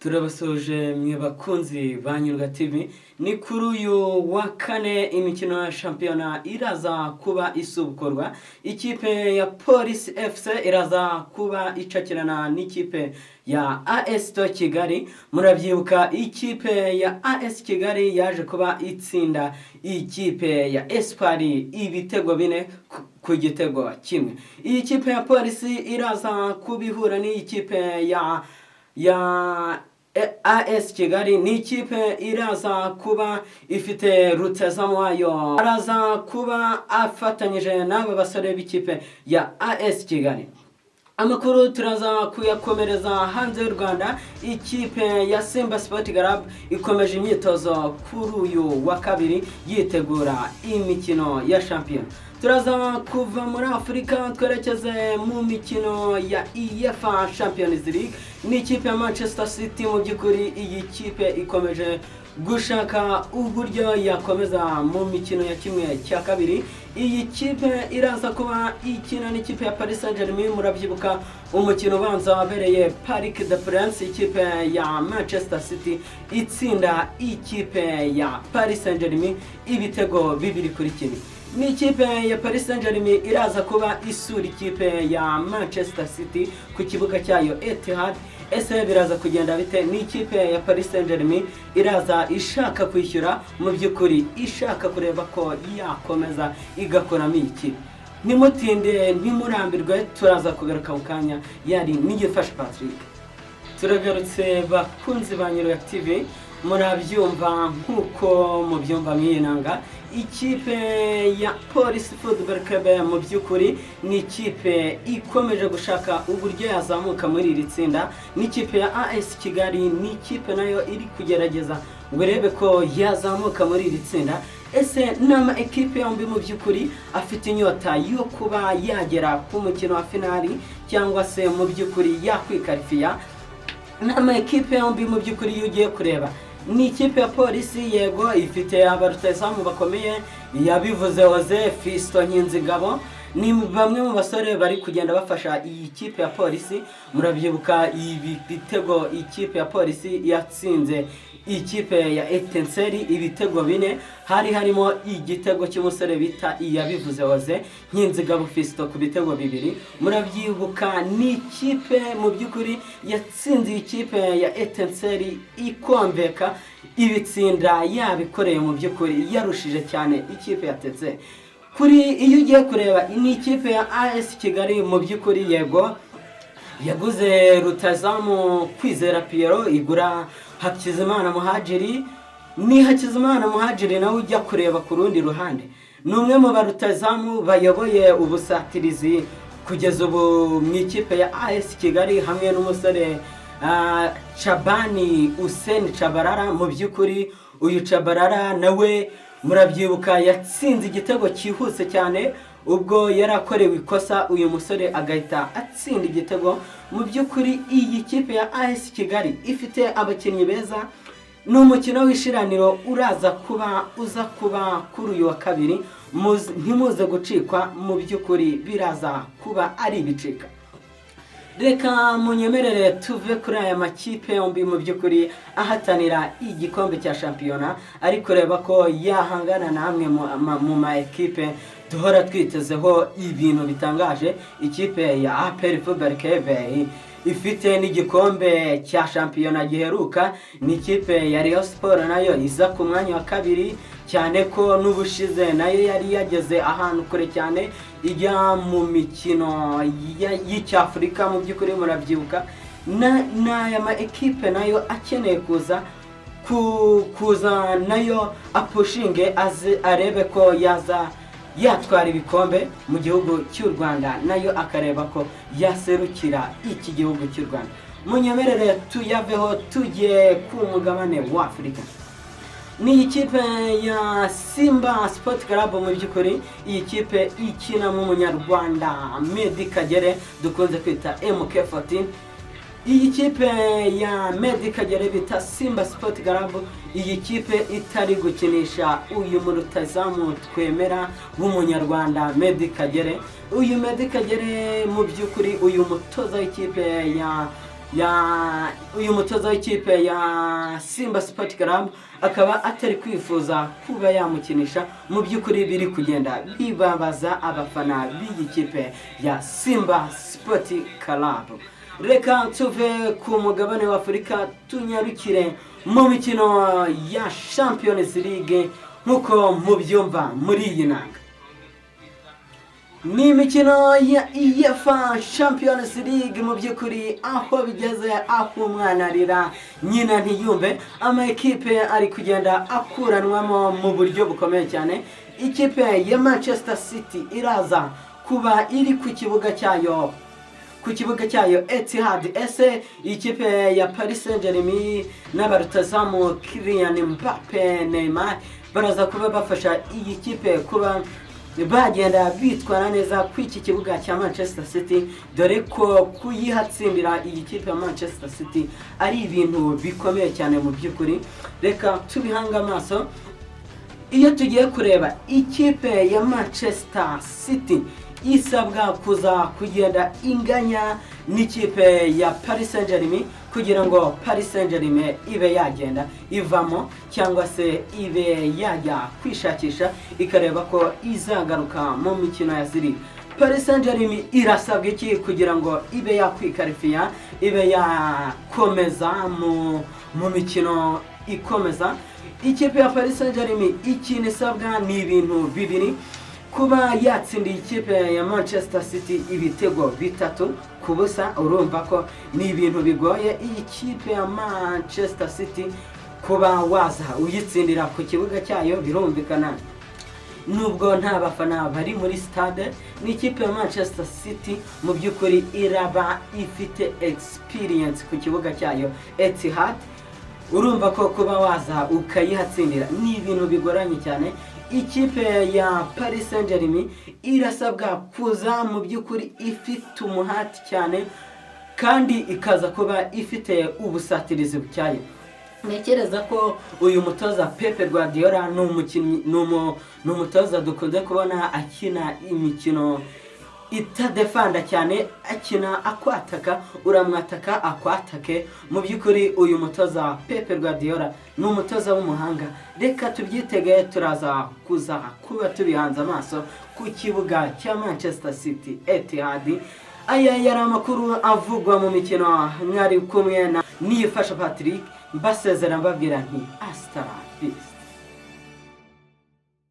Turabasuhuje mwe bakunzi ba Nyurwa TV. Ni kuri uyu wa kane imikino ya shampiyona iraza kuba isubukurwa. Ikipe ya Police FC iraza kuba icakirana n'ikipe ya AS to Kigali. Murabyibuka, ikipe ya AS Kigali yaje kuba itsinda ikipe ya Espoir ibitego 4 ku gitego 1. Iyi kipe ya Polisi iraza kuba ihura n'iyi kipe ya AS Kigali. Ni ikipe iraza kuba ifite rutazamu wayo, araza kuba afatanyije n'aba basore b'ikipe ya AS Kigali. Amakuru turaza kuyakomereza hanze y'u Rwanda. Ikipe ya Simba Sport Club ikomeje imyitozo kuri uyu wa kabiri, yitegura imikino ya shampiyona. Turaza kuva muri Afurika twerekeze mu mikino ya UEFA Champions League. Ni ikipe ya Manchester City. Mu by'ukuri iyi kipe ikomeje gushaka uburyo yakomeza mu mikino ya 1/2. Iyi kipe iraza kuba ikina n'ikipe ya Paris Saint-Germain. Murabyibuka umukino ubanza wabereye Parc des Princes, ikipe ya Manchester City itsinda ikipe ya Paris Saint-Germain ibitego 2-1. Ni ikipe ya Paris Saint-Germain iraza kuba isura ikipe ya Manchester City ku kibuga cyayo Etihad. Ese biraza kugenda bite? Ni ikipe ya Paris Saint-Germain iraza ishaka kwishyura, mu by'ukuri ishaka kureba ko yakomeza igakoramo iyi kipe. Ntimutinde, ntimurambirwe, turaza kugaruka mu kanya. Yari Nigifasha Patrick. Turagarutse bakunzi ba Nyurwa TV. Murabyumva nk'uko mubyumva mw'iyi nanga, ikipe ya Polisi Football Club mu by'ukuri ni ikipe ikomeje gushaka uburyo yazamuka muri iri tsinda. N'ikipe ya AS Kigali ni ikipe nayo iri kugerageza ngo irebe ko yazamuka muri iri tsinda. Ese n'ama ekipe yombi mu by'ukuri afite inyota yo kuba yagera ku mukino wa finali cyangwa se mu by'ukuri yakwikarifiya? N'ama ekipe yombi mu by'ukuri, iyo ugiye kureba, ni ikipe ya Polisi, yego, ifite abarutazamu bakomeye, yabivuze Jose, Fiston Nkinzigabo, ni bamwe mu basore bari kugenda bafasha iyi kipe ya Polisi. Murabyibuka ibi bitego ikipe ya Polisi yatsinze ikipe ya Etincelles, ibitego 4, hari harimo igitego cy'umusore bita Iyabivuze Jose, Nkinzigabo Fiston ku bitego 2. Murabyibuka, ni ikipe mu by'ukuri yatsinze iyi kipe ya Etincelles ikomveka, ibitsinda yabikoreye, mu by'ukuri yarushije cyane ikipe ya Etincelles. Kuri iyo ugiye kureba, ni ikipe ya AS Kigali, mu by'ukuri yego yaguze rutazamu Kwizera Pierrot, igura Hakizimana Muhajiri. Ni Hakizimana Muhajiri nawe ujya kureba ku rundi ruhande ni umwe mu barutazamu bayoboye ubusatirizi kugeza ubu mu ikipe ya AS Kigali, hamwe n'umusore Chabani Useni Chabarara. Mu by'ukuri uyu Chabarara nawe murabyibuka yatsinze igitego cyihuse cyane ubwo yari akorewe ikosa, uyu musore agahita atsinda igitego. Mu by'ukuri iyi kipe ya AS Kigali ifite abakinnyi beza. Ni umukino w'ishiraniro uraza kuba uza kuba kuri uyu wa kabiri. Ntimuze gucikwa, mu by'ukuri biraza kuba ari ibicika. Reka munyemerere tuve kuri aya makipe yombi mu by'ukuri ahatanira igikombe cya shampiyona, ari kureba ko yahangana namwe mu ma ekipe duhora twitezeho ibintu bitangaje. Ikipe ya APR Football Club ifite n'igikombe cya shampiyona giheruka, ni ikipe ya Rayon Sport nayo iza ku mwanya wa kabiri, cyane ko n'ubushize nayo yari yageze ahantu kure cyane, ijya mu mikino y'icyafurika. Mu by'ukuri murabyibuka. N'aya ma ekipe nayo akeneye kuza nayo apushinge, aze arebe ko yaza yatwara ibikombe mu gihugu cy'u Rwanda, nayo akareba ko yaserukira iki gihugu cy'u Rwanda. Munyemerere tuyaveho tugiye ku mugabane wa Afurika. Ni ikipe ya Simba Sport Club. Mu by'ukuri iyi kipe ikinamo umunyarwanda Medi Kagere dukunze kwita MK14. Iyi kipe ya Medi Kagere bita Simba Sport Club, iyi kipe itari gukinisha uyu murutazamu twemera w'umunyarwanda Medi Kagere. Uyu Medi Kagere, mu by'ukuri uyu mutoza w'ikipe ya Ya uyu mutoza w'ikipe ya Simba Sport Club akaba atari kwifuza kuba yamukinisha. Mu by'ukuri biri kugenda bibabaza abafana b'iyi kipe ya Simba Sport Club. Reka tuve ku mugabane wa Afurika, tunyarukire mu mikino ya Champions League. Nk'uko mubyumva muri iyi nanga, ni imikino ya UEFA Champions League. Mu by'ukuri aho bigeze, aho umwana arira nyina ntiyumve, ama ekipe ari kugenda akuranwamo mu buryo bukomeye cyane. Ikipe ya Manchester City iraza kuba iri ku kibuga cyayo Etihad. Ese ikipe ya Paris Saint-Germain n'abarutazamu Kylian Mbappe, Neymar baraza kuba bafasha iyi kipe kuba bagenda bitwara neza ku iki kibuga cya Manchester City, dore ko kuyihatsindira iyi kipe ya Manchester City ari ibintu bikomeye cyane? Mu by'ukuri reka tubihange amaso. Iyo tugiye kureba, ikipe ya Manchester City isabwa kuza kugenda inganya n'ikipe ya Paris Saint-Germain kugira ngo Paris Saint-Germain ibe yagenda ivamo, cyangwa se ibe yajya kwishakisha ikareba ko izagaruka mu mikino ya ziri. Paris Saint-Germain irasabwa iki kugira ngo ibe yakwikarifiya, ibe yakomeza mu mikino ikomeza? Ikipe ya Paris Saint-Germain ikintu isabwa ni ibintu bibiri: kuba yatsindiye ikipe ya Manchester City ibitego 3-0. Urumva ko ni ibintu bigoye iyi kipe ya Manchester City kuba waza uyitsindira ku kibuga cyayo. Birumvikana, nubwo nta bafana bari muri stade, ni ikipe ya Manchester City mu by'ukuri iraba ifite experience ku kibuga cyayo Etihad. Urumva ko kuba waza ukayihatsindira ni ibintu bigoranye cyane. Ikipe ya Paris Saint-Germain irasabwa kuza mu by'ukuri ifite umuhati cyane, kandi ikaza kuba ifite ubusatirizi bucyaye. Ntekereza ko uyu mutoza Pep Guardiola ni umukinnyi, ni umutoza dukunze kubona akina imikino itadefanda cyane, akina akwataka, uramwataka akwatake. Mu by'ukuri uyu mutoza Pep Guardiola ni umutoza w'umuhanga. Reka tubyitege, turaza kuza kuba tubihanze amaso ku kibuga cya Manchester City, Etihad. Aya yari amakuru avugwa mu mikino. Mwari kumwe na Niyifasha Patrick, mbasezera mbabwira nti hasta la vista.